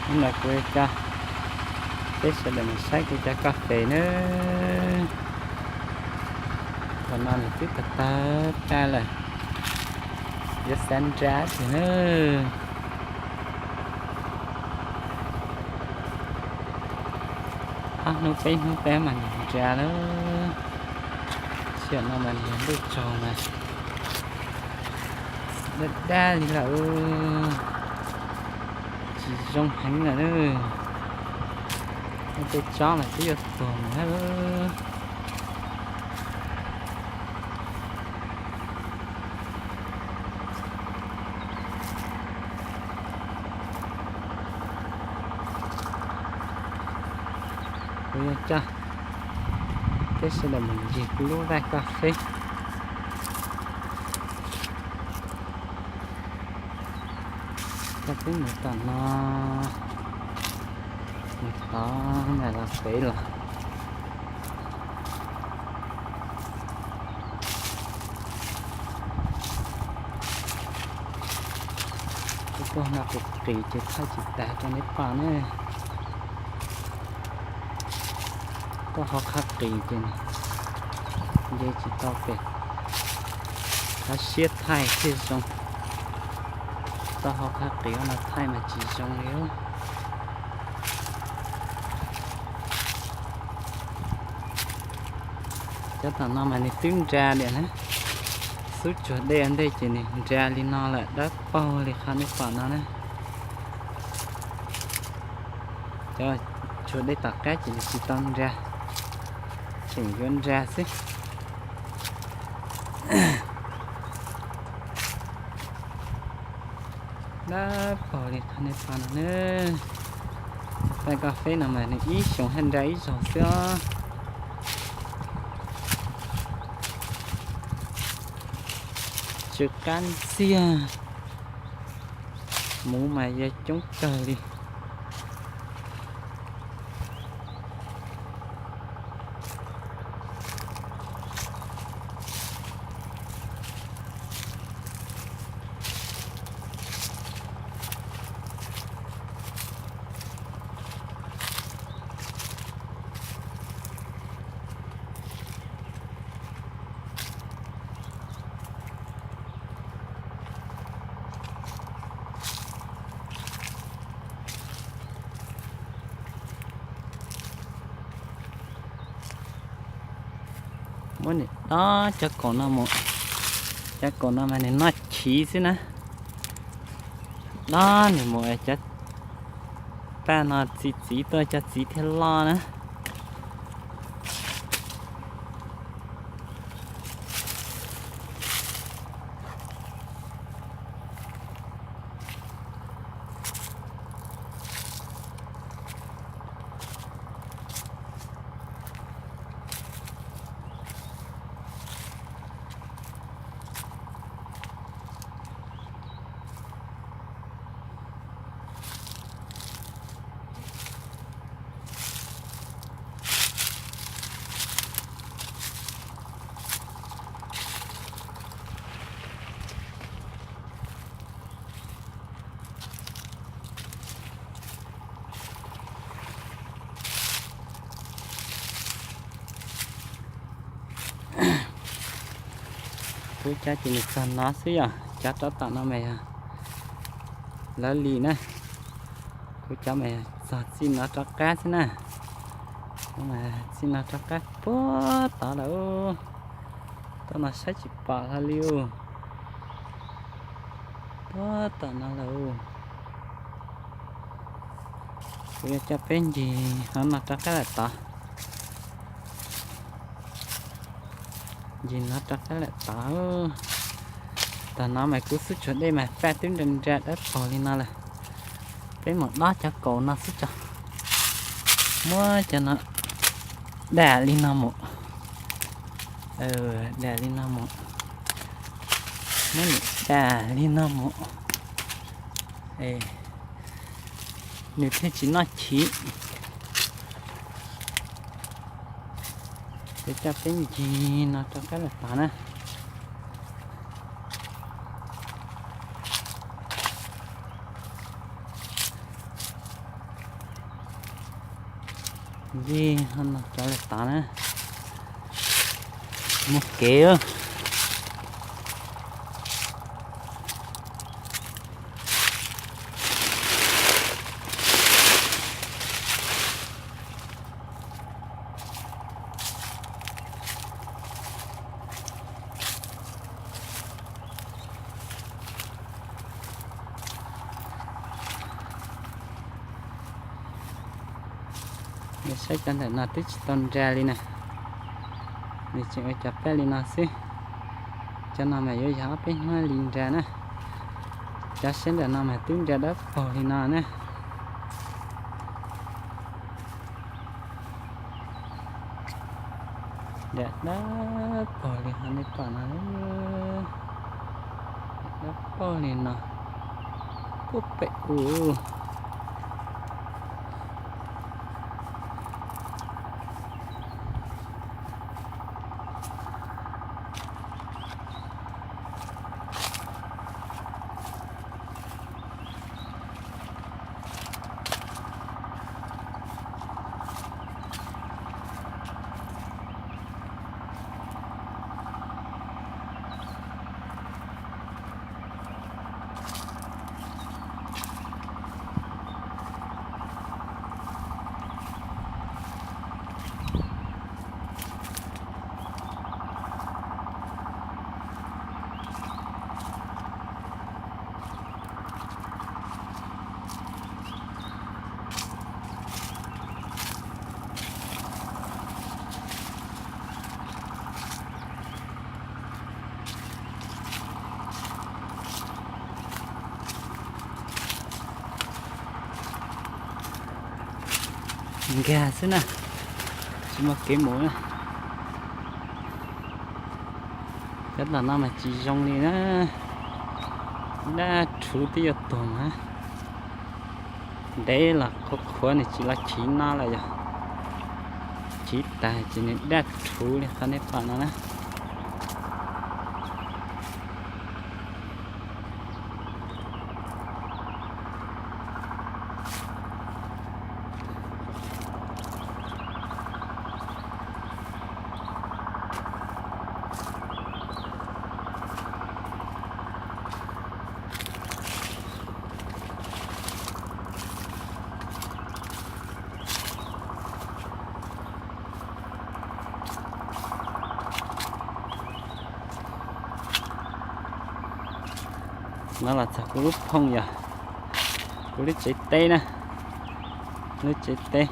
Hnub no kuv coj peb sawv daws mus saib kuv cov kas fes nawb. Tam no nws twb tawg tawg tag lawm, yuav xav nra tiag nawb. Ob hnub peb hnub peb mas nws nra lawm. Tam sim no mas nws yog ntuj tsaug mas daj daj li lawm, tsis zoo heev lawm. Tej tsob mas twb yuav tuag mus thiab. Kuv yuav coj peb sawv daws mus ncig kuv lub vaj kas fes. Coj peb mus tom no, mus tod mam los pem los. Kuv tuaj no qis qis ces thaij tsis tas rau neb pom ne. Tuaj hauv qhov qis ces nce tsis tau pem, qhov siab thaij thiaj zoo. Tuaj hauv qhov qis no thaij mas tsis zoo li. Cov tom no mas nws twb nra li na, xub tsuag dej ua ntej ces nws nra li no lawm, dawb paug li qhov nej pom no na. Cov tsuag dej tom qab ces nws tsis tau nra, tseem yuav nra xwb. Dawb paug li qhov nej pom no na. Vaj kas fes no mas nws ib xyoos thiaj nra ib zaug xwb os. Tsw qab ntxiag, muv mas yog coob kawg li. Muab nws dob cov kaus no mus, cov kaus no mas nws noj chiv xwb na. Dob nws mus es cov paj no txi txiv tuaj cov txiv thiaj loj na. Kuv cov ces nws txog no xwb yom, cov rov tom no mas yog lawv li na. Kuv cov mas txog txij no rov qab xwb na. Txij no rov qab puag tod lawm. Tom no saib tsis pom hlo li. Puag tom no lawm. Kuv yuav coj peb ncig no rov qab lawm tod. Ncig no rov qab lawm tod. Tom no mas kuv xub tsuag dej mas paj twb nra nra dawb paug li no lawm. Peb mus dob cov kaus no xwb tso. Muab cov no dam li no mus. Dam li no mus. Muab nws dam li no mus, nws thiaj tsis noj chiv. Ces coj peb ncig no rov qab los tod na. Ncig no cov lawm tas na, muaj kev. Nws saib cov ntawm no twb tsis tau nra li na. Nws tseem ua cov paj li no xwb. Cov no mas yuav yog ob peb hnub li nra na. Cov saib ntawm no mas twb nra dawb paug li no na. Nra dawb paug li qhov nej pom no. Dawb paug li no. Puag pem u. Nkag xwb na, tsis muaj kev mus na. Cov tom no mas tsis zoo li na, daj rhuv twb yuav tuag na. Ntev los qhuav qhuav nws tsis los chiv no lawm yog, chiv tas ces nws daj rhuv li qhov nej pom no na. No los txog kuv lub phooj yog kuv lub tsev teb na, lub tsev teb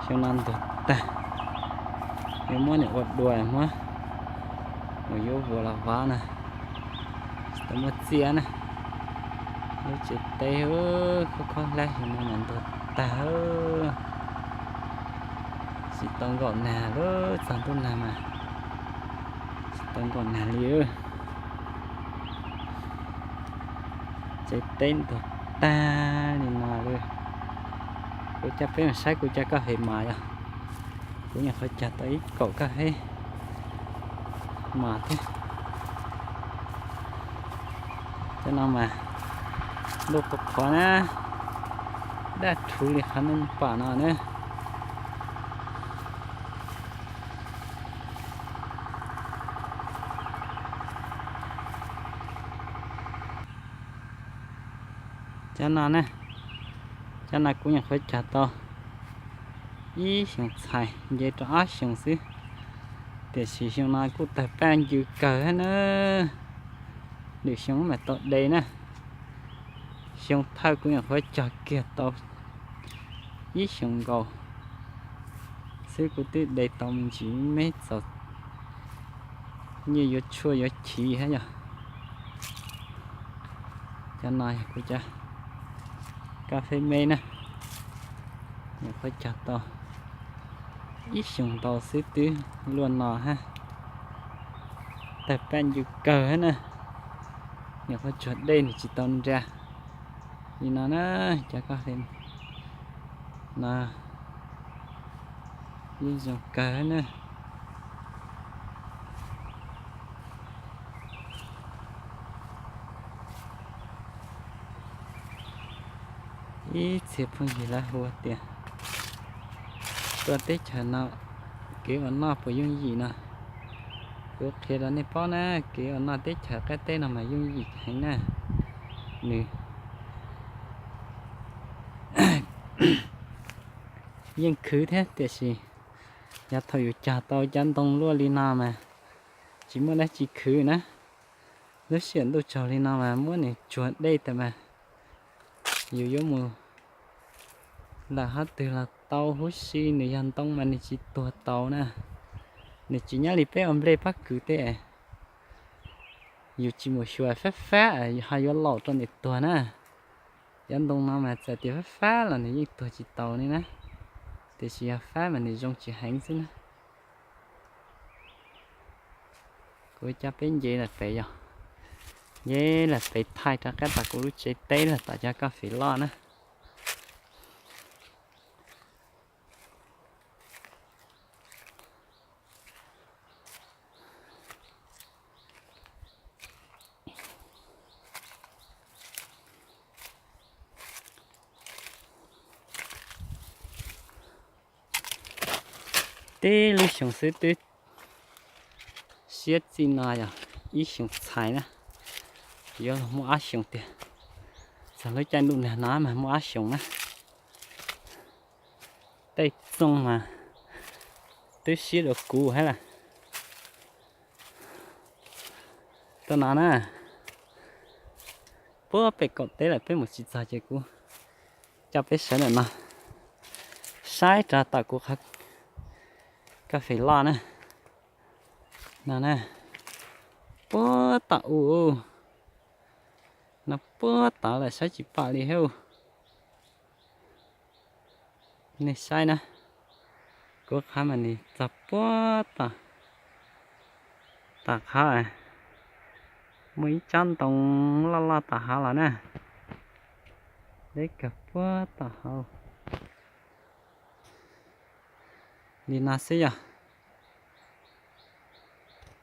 xyoo no ntuag tag, yuav muab nws ua dua muab mus yuav vuas los vov na, tsis tau muaj txiaj na. Lub tsev teb khob khob hlab xyoo no mas ntuag tag, tsis tau nkaum nag lawm, txog ntuj nag mas tsis tau nkaum nag li. Tsev teb ntuag tag li no li. Kuv coj peb mus saib kuv cov kaj fes mas yog, kuv nyuam qhuav cog tau ib kaum kaj fes mas thiab. Cov no mas ntuj qhuav qhuav na, daj rhuv li qhov nej pom no na. Cov no na, cov no kuv nyuam qhuav cog tau ib xyoos txhais nce rau ob xyoos xwb, tiam sis xyoo no kuj tawg paj ncw kawg thiab na. Lwm xyoo mam tau de na. Xyoo thawj kuv nyuam qhuav cog kiag tau ib xyoos nkaus xwb kuv twb de tau me ntsis me txaus nyiaj yuav tshuaj yuav chiv thiab yog. Cov no yog kuv cov kaj fes me na, nyuam qhuav cog tau ib xyoos ntau xwb twb luaj no hab. Tawg paj ncw kawg hab na, nyuam qhuav tsuag dej nws tsis tau nra li no na. Cov kaj fes no yeej zoo kawg na. Ib txhia phooj ywg lawv hu tias Tuaj teb chaws no kev ua noj puas yooj yim no, kuv qhia rau nej paub na, kev ua noj teb chaws qab teb no mas yooj yim heev na. Nws yeej khwv thiab tiam sis yog thaum yus cog tau cov ntoo luaj li no mas tsis muaj dab tsi khwv na. Lub sij hawm ntuj tsaus li no mas muab nws tsuag dej tas mas yus yuav mus lawm qhov twg los tau huv si, nws yog ntoo mas nws tsis tuag tau na. Nws tsis nyob li peb ua nplej pob kws tej, yus tsis mus xyuas fab fab ho yuav laum rau nws tuag na. Cov ntoo no mas txawm tias fab fab los nws yeej tuag tsis tau li na, tiam sis yog fab mas nws zoo tsis heev xwb na. Kuv coj peb nce lawm pem yog, nce lawm pem thaij rov qab tom kuv lub tsev teb lawm tom cov kas fes loj na. Tib lub xyoo xwb twb siab txij no yog ib xyoo txhais na, yuav luag muaj ob xyoos tiag. Txog lub caij ntuj nag no mas muaj ob xyoos na. Tej txooj mas twb siab dua kuv thiab lawm. Tuaj no na, puag pem kaum teb lawm peb mus tsis txog ces kuv coj peb sawv ntawm no saib rau tom kuv qhov kas fes loj na. No na, puag tom u, no puag tod lawm saib tsis pom li thiab. Nej saib na, kuv qhov mas nws txog puag tom, tom qhov muaj ib tsob ntoo loj loj tom hauv los na, deb kawg puag tom hauv li no xwb yog.